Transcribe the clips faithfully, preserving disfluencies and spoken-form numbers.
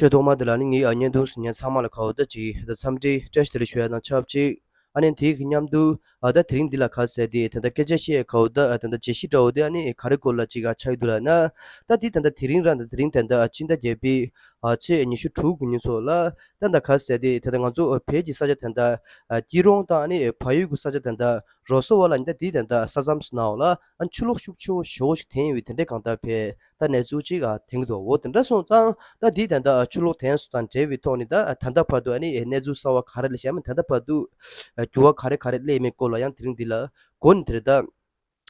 ཆོས་ཐོག་མ་དེ་ལ་ནི་ངའི་ཨ་བརྙན་ཐུང་གཟིགས་མཁན་ཚང་མ་ལ་ག་བོ་ད་ཅིག་ད་འཚམས་འདྲི་བཀྲ་ཤིས་བདེ་ལེགས་ཞུ་ཡ་དང་ཆབས་ཅིག་ཨ་ནི་དེའི་གི་མཉམ་དུ་ཨ་ད་དེ་རིང་འདི་ལ་ག་ཟེར་དེ་ད་ལྟ་སྐད་ཆ་བཤད་ཡ་ག་བོ་ད་ད་ལྟ་བརྗོད་གཞི་འདྲ་བོ་དེ་ཨ་ནི་ག་རེ་སྐོར་ལ་ཅིག་ཨ་ཆགས་ཡོད་འདུག་ལབ་ན། ད་དེ་ད་ལྟ་དེ་རིང་རང་ད་དེ་རིང་ད་ལྟ་ཨ་སྤྱི་ཟླ་བརྒྱད་པའི་ཨ་ཚེས་ཉི་ཤུ་དྲུག་གི་ཉིན་ཚོ་ལ་ད་ད་ག་ཟེར་དེ་ད་ལྟ་ང་ཚོ་བོད་ཀྱི་ས་ཆ་ད་ལྟ་ཨ་སྐྱིད་རོང་དང་ཨ་ནི་བལ་ཡུལ་གྱི་ས་ཆ་ད་ལྟ་རོ་སོ་བ་ལ་ད་དེ་ད་ལྟ་ས་མཚམས་སུ་ནང་ལ་ཨ་ཆུ་ལོག་ཤུགས་ཆེ་བོ་ཞེ་བོ་ཞིག་ཐོན་ཡོད་དེ་འདྲའི་གང་ལྟར་བས། ད་གནས་ཚུལ་ཅིག་ཨ་ཐོན་གྱི་འདུག་འོ་དེ་འདྲ་སོང་ཙང་ད་འདི་ད་ལྟ་ཆུ་ལོག་ཐོན་སོང་དང་འབྲེལ་བའི་ཐོག་ནས་ད་ད་ལྟ་བར་དུ་ཨ་ནི་གནས་ཚུལ་གསར་བ་ག་རེ་སླེབས་ཤག་མིན་ད་ལྟ་བར་དུ་འགྱུར་བ་ག་རེ་ག་རེ་སླེབས་མིན་སྐོར་ལ་ཡང་དེ་རིང་འདི་ལ་འགོ་ནས་དེ་རེད་ད་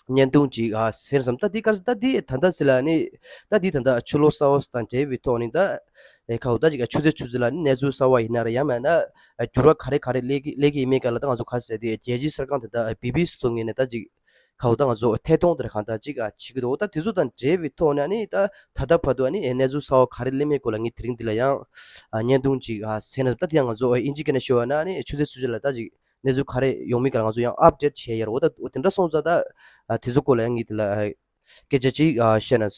བརྙན་ཐུང་ཅིག་ཨ་ཟེར་བསམ། ད་འདི་ག་རེ་ཟེར་ད་འདི་ད་ལྟ་ཟེར་ལ་ནི་ད་འདི་ད་ལྟ་ཆུ་ལོག་གསར་བ་དང་འབྲེལ་བའི་ཐོག་ནས་ད་ཨེ་ཁ་འོ་ད་ཅིག་ཨ་ཆུ་ཚོད་ཆུ་ཚོད་ལ་ནི་གནས་ཚུལ་གསར་བ་ཡིན་ན་རེད་ཡང་མིན་ན་འགྱུར་བ་ག་རེ་ག་རེ་སླེབས་ཀྱི་སླེབས་ཀྱི་ཡིན་མིན་སྐོར་ལ་ད་ང་ཚོ་ག་ཟེར་དེ་རྒྱལ་སྤྱིའི་གསར་ཁང་དེ་ད་བི་བི་སི་ཚོ་ངོས་ནས་ད་ཅིག་ཁ་འོ་ད་ང་ཚོ་ཐད་གཏོང་དེར་གང་ལྟར་ཅིག་ཨ་བྱེད་ཀྱི་འདུག་འོ་ད་དེ་ཚོ་དང་འབྲེལ་བའི་ཐོག་ནས་ཨ་ནི་ད་ད་ལྟ་བར་དུ་ཨ་ནི་ཨེ་གནས་ཚུལ་གསར་བ་ག་རེ་སླེབས་མེད་སྐོར་ལ་ངས་དེ་རིང་འདི་ལ་ཡང་ཨ་བརྙན་ཐུང་ཅིག་ཨ་གསན་ན་ད་དེ་ཡང་ང་ཚོ་ཨ་ཨིན་ཇི་སྐད་ནས་ཤོད་པ་ན་ཨ་ནི་ཆུ་ཚོད་ཆུ་ཚོད་ལ་ད་ཅིག་གནས་ཚུལ་ག་རེ་ཡོང་མིན་སྐོར་ལ་ང་ཚོ་ཡང་ཨབ་ཌེཊ་བྱས་ཡོད་རེད། འོ་ད་འོ་དེ་འདྲ་སོང་ཙང་ད་ཨ་དེ་ཚོ་སྐོར་ལ་ཡང་ངས་དེ་ལ་ཨ་སྐད་ཆ་ཅིག་ཨ་བཤད་ན།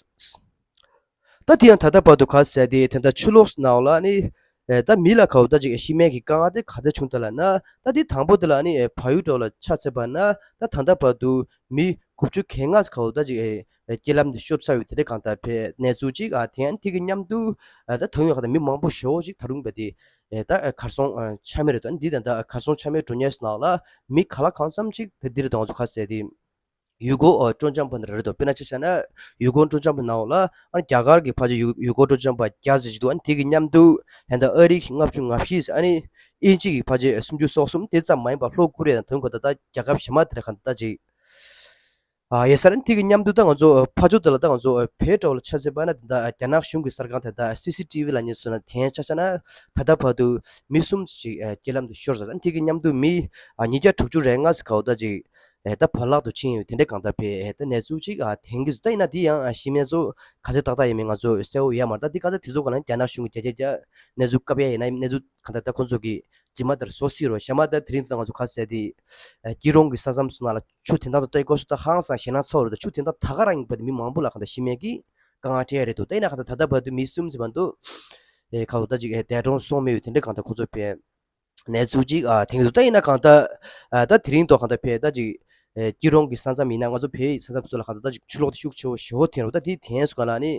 ད་དེ་ཡང་ད་ལྟ་བར་དུ་ག་ཟེར་དེ་དེ་འདྲ་ཆུ་ལོག་ནང་ལ་ནི་ཨེ་ད་མི་ལ་ག་འོ་ད་ཅིག་ཤི་རྨས་ཀྱི་དཀའ་ངལ་དེ་ག་འདྲ་བྱུང་ད་ལབ་ན། ད་དེ་དང་པོ་དེ་ལ་ནི་ཨེ་བལ་ཡུལ་འགྲོ་ལ་ཆ་མཚོན་པ་ན་ད་ད་ལྟ་བར་དུ་མི་དགུ་བཅུ་གྱ་ལྔ་ག་འོ་ད་ཅིག་ཨེ་ཨེ་རྐྱེན་ལམ་དུ་ཤོར་ཚར་ཡོད་དེ་འདྲ་གང་ལྟར་བས་གནས་ཚུལ་ཅིག་ཨ་དེ་ཡང་དེ་གི་མཉམ་དུ་ཨ་ད་དུང་ཡོད་ག་ད་མི་མང་པོ་ཞེ་བོ་ཅིག་ད་རུང་བས་དེ་ཨེ་ད་ཨེ་གར་སོང་ཨ་ཆ་མེད་རེད་དོ། འདི་ད་ད་གར་སོང་ཆ་མེད་འགྲོ་ཉེས་སུ་ནང་ལ་མི་ག་ལ་གང་འཚམ་ཅིག་དེ་འདིར་དང་ཚོ་ག་ཟེར་དེ། ཡུལ་སྐོར་ཨ་སྤྲོ་འཆམ་པ་འདི་རེད་དོ། དཔེར་ན་ཆ་བཞག་ན་ཡུལ་སྐོར་སྤྲོ་འཆམ་པ་ནང་ལ་ཨ་ནི་རྒྱ་གར་གྱི་ཕལ་ཆེར་ཡུལ་ཡུལ་སྐོར་སྤྲོ་འཆམ་པ་བརྒྱ་ཙམ་ཞིག་འདུག་ཨ་ནི་དེ་གི་མཉམ་དུ་ཧན་ད་ཨ་རི་གི་ལྔ་བཅུ་ང་བཞི་ཨ་ནི་དབྱིན་ཇི་གི་ཕལ་ཆེར་སུམ་ཅུ་སོ་གསུམ་དེ་ཙམ་མ་ཡིན་པ་ལྷོ་ཀོ་རི་ཡ་དང་དོན་གོ་ད་ལྟ་རྒྱལ་ཁབ་གཞན་མ་དེ་ལ་གང་ལྟ་ཅིག་ཨ་ཡེ་ས་རན་དེ་གི་མཉམ་དུ་ད་ང་ཚོ་ཕ་ཚོ་དེ་ལ་ད་ང་ཚོ་བོད་འགྲོ་ལ་ཆ་མཚོན་པ་ན་ད་རྒྱ་ནག་གཞུང་གི་གསར་ཁང་དེ་ད་སི་སི་ཊི་ཝི་ལ་ཉེ་སོང་ན་དེ་ཆ་བཞག་ན་ད་ལྟ་བར་དུ་མི་གསུམ་ཅིག་རྐྱེན་ལམ་དུ་ཤོར་ཟ་ཨ་ནི་དེ་གི་མཉམ་དུ་མི་ཉིས་བརྒྱ་དྲུག་ཅུ་རེ་ལྔ་ཙམ་ག་འོ་ད་ཅིག་ཨེ་ད་བར་བརླག་ཏུ་ཕྱིན་ཡོད་དེ་འདྲའི་གང་ལྟར་བས་ཨེ་ད་གནས་ཚུལ་ཅིག་ཨ་ཐོན་གྱི་འདུག་ད་ཡིན་ན་དེ་ཡང་ཨ་ཤི་རྨས་ཚོ་ག་ཚོད་ཏག་ཏག་ཡིན་མིན་ང་ཚོ་གསལ་བོ་ཡོད་མ་རེད། ད་དེ་ག་ཚོད་དེ་ཚོ་ག་ལ་རྒྱ་ནག་གཞུང་གི་རྒྱ་རྒྱ་རྒྱ་གནས་ཚུལ་བཀབ་ཡ་ཡིན་ན་གནས་ཚུལ་གང་ལྟར་ད་ཁོང་ཚོ་གི་རྫུན་མ་ལྟར་བཟོ་སྲིད་རོ་ཤ་མ་ད་དེ་རིང་ད་ང་ཚོ་ག་ཟེར་དེ་ཨ་སྐྱིད་རོང་གི་ས་མཚམས་སུ་ནང་ལ་ཆུ་དེ་འདྲ་ད་ལྟ་སྐོར་སུ་ད་ཧང་སང་ཞེད་སྣང་ཚ་བོ་རེད། ད་ཆུ་དེ་འདྲ་ད་ག་རང་ཡིན་པ་དེ་མི་མང་པོ་ལ་གང་ལྟར་ཤི་རྨས་ཀྱི་དཀའ་ངལ་འཕྲད་ཡ་རེད་འདུག་ད་ཡིན་ན་གང་ལྟར་ད་ལྟ་བར་དུ་མི་གསུམ་ཟིན་པ་འདུག་ཨེ་ག་འོ་ད་ཅིག་ཨེ་འདས་གྲོངས་སོང་མེད་ཡོད་དེ་འདྲའི་གང་ལྟར་ཁོང་ཚོ་བས། གནས་ཚུལ་ཅིག་ཨ་ཐེངས་སུ་ད་ཡིན་ན་གང་ལྟར་ཨ་ད་དེ་རིང་ཐོག་གང་ལྟར་བས་ད་ཅིག་ཨེ་སྐྱིད་རོང་གི་ས་མཚམས་ཡིན་ན་ང་ཚོ་བས་ས་མཚམས་སུ་ལ་གང་ལྟར་ད་ཅིག་ཆུ་ལོག་དེ་ཤུགས་ཆེ་བོ་ཞེ་བོ་ཐོན་རུ་ད་དེ་ཐེངས་སུ་གང་ལ་ནི་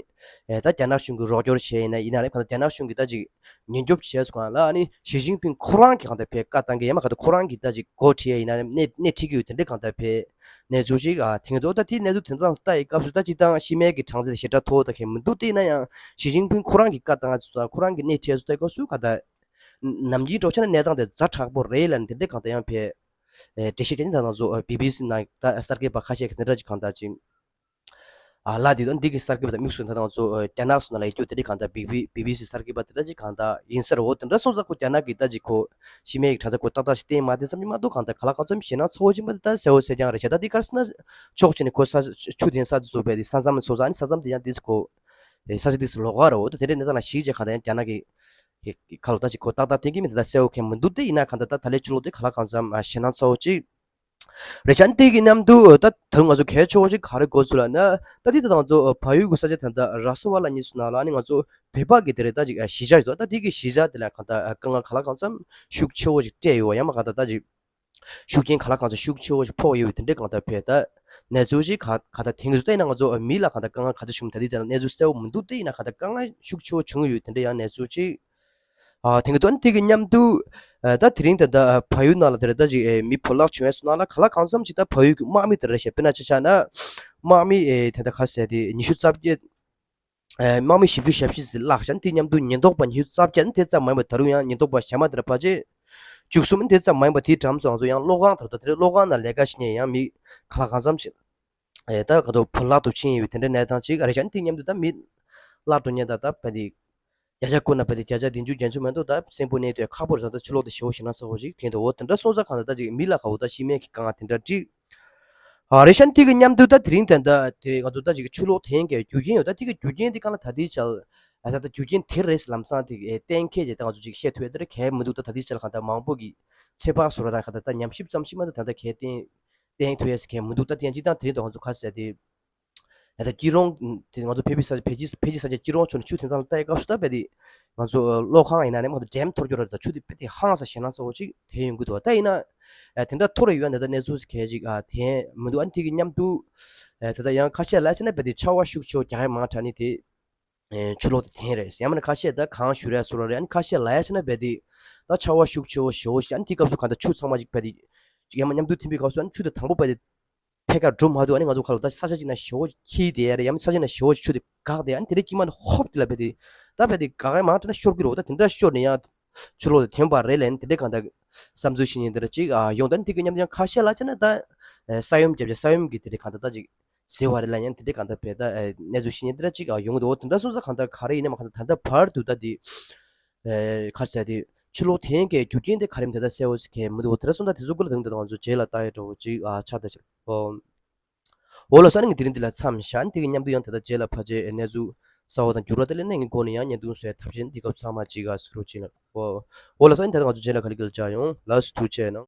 ཨེ་ད་རྒྱ་ནག་གཞུང་གི་རོགས་སྐྱོར་བྱས་ཡིན་ན་ཡིན་ན་རེད། གང་ལྟར་རྒྱ་ནག་གཞུང་གི་ད་ཅིག་ཉེན་སྐྱོབ་བྱས་སུ་གང་ལ་ནི་ཞི་ཅིན་ཕིང་ཁོ་རང་གི་གང་ལྟར་བས་བཀའ་བཏང་གི་ཡིན་མ་གང་ལྟར་ཁོ་རང་གི་ད་ཅིག་འགོ་ཁྲིད་ཡ་ཡིན་ན་སྣེ་སྣེ་ཁྲིད་ཀྱི་ཡོད་དེ་འདྲའི་གང་ལྟར་བས་གནས་ཚུལ་ཅིག་ཨ་ཐེངས་སུ་ད་དེ་གནས་ཚུལ་དེ་ཚང་ལྟ་ཡི་སྐབས་སུ་ད་ཅིག་དང་ཤི་རྨས་ཀྱི་གྲངས་ཚད་ཞེ་དྲག་མཐོ་བོ་ད་གས་མི་འདུག་དེ་ཡིན་ན་ཡང་ཞི་ཅིན་ཕིང་ཁོ་རང་གི་བཀའ་བཏང་ཡ་ཚོ་དང་ཁོ་རང་གི་སྣེ་ཁྲིད་སུ་ལྟ་སྐབས་སུ་གང་ལྟར། ནམ་རྒྱུན་འགྲོ་ཆ་ནས་གནས་སྟངས་དེ་ཛ་དྲག་པོ་རེད་ལབ་ནས་དེ་འདྲའི་གང་ལྟར་ཡང་བས། ཨེ་འགྲེལ་བཤད་ཀྱང་ད་ང་ཚོ་བི་བི་སི་ནང་ད་གསར་འགོད་པ་ཁ་ཤས་ཀྱིས་དེ་འདྲ་ཅིག་གང་ལྟར་ཅིག་ཨ་ལ་འདི་དང་འདི་གི་གསར་འགོད་པ་དང་དམིགས་སུ་ད་ང་ཚོ་ཨེ་རྒྱ་ནག་སོགས་ནང་ལ་ཡོད་རྒྱུ་དེ་འདྲའི་གང་ལྟར་བི་བི་བི་བི་སི་གསར་འགོད་པ་དེ་འདྲ་ཅིག་གང་ལྟར་ཡིན་ས་རེད། འོ་དེ་འདྲ་སོང་ཙང་ཁོ་རྒྱ་ནག་གི་ད་ཅིག་ཁོ་ཤི་རྨས་ཀྱི་གྲངས་ཚད་ཁོ་ཏག་ཏག་ཞིག་བསྟན་མ་བསྟན་བསམ་གྱི་མ་འདུག་གང་ལྟར་ག་ལ་གང་འཚམ་ཞེད་སྣང་ཚ་བོ་ཅིག་མ་འདུག་ད་གསལ་བོ་གསལ་རྐྱང་རེད་བྱས། ད་འདི་ག་རེ་ཟེར་ན་ཕྱོགས་གཅིག་ནས་ཁོ་ས་ཆུ་དེ་ས་དེ་ཚོ་བས་དེ་ས་མཚམས་ཚོ་ས་ཨ་ནི་ས་མཚམས་དེ་ཡང་དེ་ཁོ་ས་ཆ་དེ་ཚོ་ལོགས་ཀ་རེད། འོ་ད་དེ་འདྲའི་གནས་སྟངས་ལ་གཞིགས་བྱས་གང་ལྟར་ཡང་རྒྱ་ནག་གི་ཁ་ལོ་ད་ཅིག་གོ་ཏག་ཏག་བསྟན་གྱི་མི་དེ་ད་གསལ་བོ་གང་མི་འདུག་དེ་ཡིན་ན་གང་ལྟར་ད་ད་ལོའི་ཆུ་ལོག་དེ་ག་ལ་གང་འཚམ་ཞེད་སྣང་ཚ་བོ་ཅིག་རེད་ཤག་དེ་གི་མཉམ་དུ་ད་ད་རུང་ང་ཚོ་གལ་ཆེ་བོ་ཅིག་ག་རེ་གོ་ཚུལ་ལབ་ན། ད་དེ་ད་ང་ཚོ་བལ་ཡུལ་གྱི་ས་ཆ་ད་ལྟ་ར་སོ་བ་ལ་གཉིས་སུ་ན་ལ་ནི་ང་ཚོ་བོད་པ་གི་དེ་རེད་ད་ཅིག་གཞིས་ཆགས་ཡོད་ད་དེ་གི་གཞིས་ཆགས་དེ་ལ་གང་ལྟར་དཀའ་ངལ་ག་ལ་གང་འཚམ་ཤུགས་ཆེ་བོ་ཅིག་སྤྲད་ཡོད་པ་ཡང་མ་གང་ལྟར་ད་ཅིག་ཤུགས་རྐྱེན་ག་ལ་གང་འཚམ་ཤུགས་ཆེ་བོ་ཅིག་ཕོག་ཡོད་པའི་དེ་འདྲའི་གང་ལྟར་བས་ད་གནས་ཚུལ་ཅིག་ག་ག་ད་དེང་དུས་ད་ཡིན་ན་ང་ཚོ་མི་ལ་གང་ལྟར་དཀའ་ངལ་ག་ཚོད་བྱུང་ད་དེ་ད་གནས་ཚུལ་གསལ་བོ་མི་འདུག་དེ་ཡིན་ན་གང་ལྟར་དཀའ་ངལ་ཤུགས་ཆེ་བོ་བྱུང་ཡོད་དེ་འདྲ་ཡང་གནས་ཚུལ་ཅིག་ཨ་དེང་དུས་དེ་གི་མཉམ་དུ་ཨ་ད་དེ་རིང་ད་ལྟ་བལ་ཡུལ་ནང་ལ་དེ་རེད་ད་ཅིག་ཨེ་མི་བོར་བརླག་བྱུང་བའི་སོ་ནང་ལ་ག་ལ་གང་འཚམ་ཅིག་ད་བལ་ཡུལ་གྱི་དམག་མི་དེ་རེད་ཤག་དཔེར་ན་ཆ་བཞག་ན་དམག་མི་ཨེ་དེ་ད་ག་ཟེར་དེ་ཉི་ཤུ་རྩ་བརྒྱད། ཨེ་དམག་མི་བཞི་བཅུ་ཞེ་བཞི་ཙམ་བརླགས་ཤག་དེ་མཉམ་དུ་ཉེན་རྟོག་པ་ཉི་ཤུ་རྩ་བརྒྱད་དེ་ཙམ་མ་ཡིན་པ་ད་རུང་ཡང་ཉེན་རྟོག་པ་གཞན་མ་དེ་ར་ཕལ་ཆེར་བཅུ་གསུམ་དེ་ཙམ་མ་ཡིན་པ་དེའི་འགྲམ་སོང་ང་ཚོ་ཡང་གློག་ཁང་དེ་རེད་ད་དེ་རེད་གློག་ཁང་ནང་ལས་ཀ་བྱེད་མཁན་ཡང་མི་ག་ལ་གང་འཚམ་ཞིག་ཨེ་ད་ག་དོ་བུ་བརླག་ཏུ་ཕྱིན་ཡོད་པའི་དེ་འདྲའི་གནས་སྟངས་ཅིག་རེད་ཤག་དེ་མཉམ་དུ་ད་མི་བརླག་འགྲོ་མཁན་ད་ད་བ་དེ་བརྒྱ་ཆ་དགུ་ན་བ་དེ་བརྒྱ་ཆ་བདུན་ཅུ་བརྒྱད་ཅུ་མ་གཏོགས་ད་གསོན་པོ་གནས་དུས་ཁག་པོ་རེད་ད་ད་ཆུ་ལོག་དེ་ཞེ་བོ་ཞེད་སྣང་ཚ་བོ་ཅིག་དྲན་འདུག་འོ་དེ་འདྲ་སོང་ཙང་གང་ལྟར་ད་ཅིག་མི་ལ་ག་བོ་ད་ཤི་རྨས་ཀྱི་དཀའ་ངལ་དེ་འདྲ་ཅིག་ཨ་རེད་ཤག་དེ་གི་མཉམ་དུ་ད་དེ་རིང་ད་ལྟ་དེ་ང་ཚོ་ད་ཅིག་ཆུ་ལོག་ཐོན་གྱི་རྒྱུ་རྐྱེན་ཡོད་ད་དེ་གི་རྒྱུ་རྐྱེན་དེ་གང་ལ་ད་ལྟའི་ཆར་ཨ་ད་ལྟ་རྒྱུ་རྐྱེན་དེ་རེད་ལམ་སང་དེ་གཏན་འཁེལ་བྱས་ད་ང་ཚོ་ཅིག་བཤད་ཐུབ་ཡ་དེ་རེད་གལ་མི་འདུག་ད་ད་ལྟའི་ཆར་གང་ལྟར་མང་པོ་གི་ཚོད་དཔག་བཟོ་ར་དང་གང་ལྟར་ད་ཉམས་ཞིབ་ཙམ་ཞིག་མ་གཏོགས་ད་ལྟ་གལ་གཏན་གཏན་ཐུབ་ཡ་ཞིག་གལ་མི་འདུག་ད་དེ་ཡང་སྤྱིར་བཏང་དེ་རིང་ད་ང་ཚོ་ག་ཟེར་དེ་ད་ལྟ་སྐྱིད་རོང་དེ་ང་ཚོ་བོད་པའི་ས་ཆ་བོད་ཀྱི་བོད་ཀྱི་ས་ཆ་སྐྱིད་རོང་ཕྱོགས་ནས་ཆུ་དེང་སང་ལ་ལྟ་ཡི་སྐབས་སུ་ད་བས་དེ་ ང་ཚོ་གློག་ཁང་ཡིན་ན་ནི་མ་གཏོགས་ཌེམ་འཐོར་རྒྱུ་རེད། ད་ཆུ་དེ་དཔེ་དེ་ཧང་སང་ཞེད་སྣང་ཚ་པོ་ཅིག་དེ་ཡོང་གི་འདུག་ད་ཡིན་ན་ཨ་དེ་འདྲ་འཐོར་རེ་ཡོད་ན་ད་གནས་ཚུལ་གལ་ཅིག་ཨ་དེ་མི་འདུག་ཨ་ནི་དེ་གི་མཉམ་དུ་ཨ་ད་ལྟ་ཡང་ཁ་ཤས་ལ་ཡ་བྱས་ན་དཔེ་དེ་ཆར་པ་ཤུགས་ཆེ་བོ་རྒྱག་ཡ་མང་དྲགས་ནི་དེ་ཨེ་ཆུ་ལོག་དེ་ཐོན་རེད། ཡང་མིན་ན་ཁ་ཤས་ད་གངས་བཞུར་ཡ་བཟོ་འདྲ་རེད། ཨ་ནི་ཁ་ཤས་ལ་ཡ་བྱས་ན་དཔེ་དེ་ད་ཆར་པ་ཤུགས་ཆེ་བོ་ཞེ་བོ་ཞིག་ཨ་ནི་དེ་སྐབས་སུ་གང་ལྟར་ཆུ་ཚང་མ་ཅིག་དཔེ་དེ་ཅིག་ཡར་མར་མཉམ་དུ་ཐིམ་པའི་སྐབས་སུ་ཨ་ནི་ཆུ་དེ་དང་པོ་དཔེ་དེ་ཐད་ཀར་འགྲོ་མ་ཐུབ། ཨ་ནི་ང་ཚོ་ཁ་ལོ་ད་ས་ཆ་ཅིག་ན་ཞེ་བོ་འཁྱིལ་བསྡད་ཡ་རེད། ཡང་མིན་ས་ཆ་ན་ཞེ་བོ་ཆུ་དེ་འགག་བསྡད་ཡ། ཨ་ནི་དེ་རིང་དཀྱིལ་མ་ནས་ཧོབ་དེ་ལ་དཔེ་དེ་ད་དཔེ་དེ་འགག་ཡ་མང་དྲགས་ན་ཤོར་གི་རེད། ད་དེ་འདྲ་ཤོར་ནས་ཡང་ཆུ་ལོག་དེ་ཐོན་པ་རེད་ལབ་ནས་དེ་འདྲའི་གང་ལྟར་བསམ་ཚུལ་བཤད་མཁན་དེ་འདྲ་ཅིག་ཨ་ཡོང་། ད་ནི་དེ་གི་མཉམ་དུ་ཡང་ཁ་ཤས་ལ་བྱས་ན་ད་ཨེ་ས་ཡོམ་བརྒྱབ་བྱས་ས་ཡོམ་གི་དེ་འདྲའི་གང་ལྟར་ད་ཅིག་ཟེར་བ་རེད་ལབ་ཡང་དེ་འདྲའི་གང་ལྟར་བས་ད་ཨེ་གནས་ཚུལ་བཤད་མཁན་དེ་འདྲ་ཅིག་ཨ་ཡོང་གི་འདུག་འོ་དེ་འདྲ་སོང་ཙང་གང་ལྟར་ག་རེ་ཡིན་ན་མ་གང་ལྟར་ད་ལྟ་བར་དུ་ད་དེ་ཨེ་ག་རེ་ཟེར་དེ་ཆུ་ལོག་ཐོན་གྱི་རྒྱུ་རྐྱེན་དེ་ག་རེ་མིན་དེ་ད་གསལ་བོ་ཞིག་གང་མི་འདུག་འོ་དེ་འདྲ་སོང་ཙང་དེ་ཚོ་སྐོར་ལ་ད་ད་ང་ཚོ་རྗེས་ལ་བལྟ་ཡ་འདྲ་བོ་ཅིག་ཨ་ཆགས་ད་ཅིག་ཨོ། འོ་ལགས་སོ། ཨ་ནི་ངས་དེ་རིང་འདི་ལ་མཚམས་བཞག་དེ་གི་མཉམ་དུ་ཡང་དེ་ལྟར་རྗེས་ལ་ཕལ་ཆེར་གནས་ཚུལ་གསར་བ་དང་འགྱུར་བ་དེ་སླེབས་ན་ངས་འགོ་ནས་ཡང་བརྙན་ཐུང་བཟོ་ཡ་ཐབས་ཤེས་འདི་སྐབས་ཚང་མ་ཅིག་ག་ཟེར་རོགས་བྱེད་ན། འོ་ལགས་སོ། ཨ་ནི་ད་ལྟ་ང་ཚོ་རྗེས་ལ་ག་ལེ་ག་ལེ་མཇལ་ཡོང་། ལགས་སོ། ཐུགས་རྗེ་གནང་།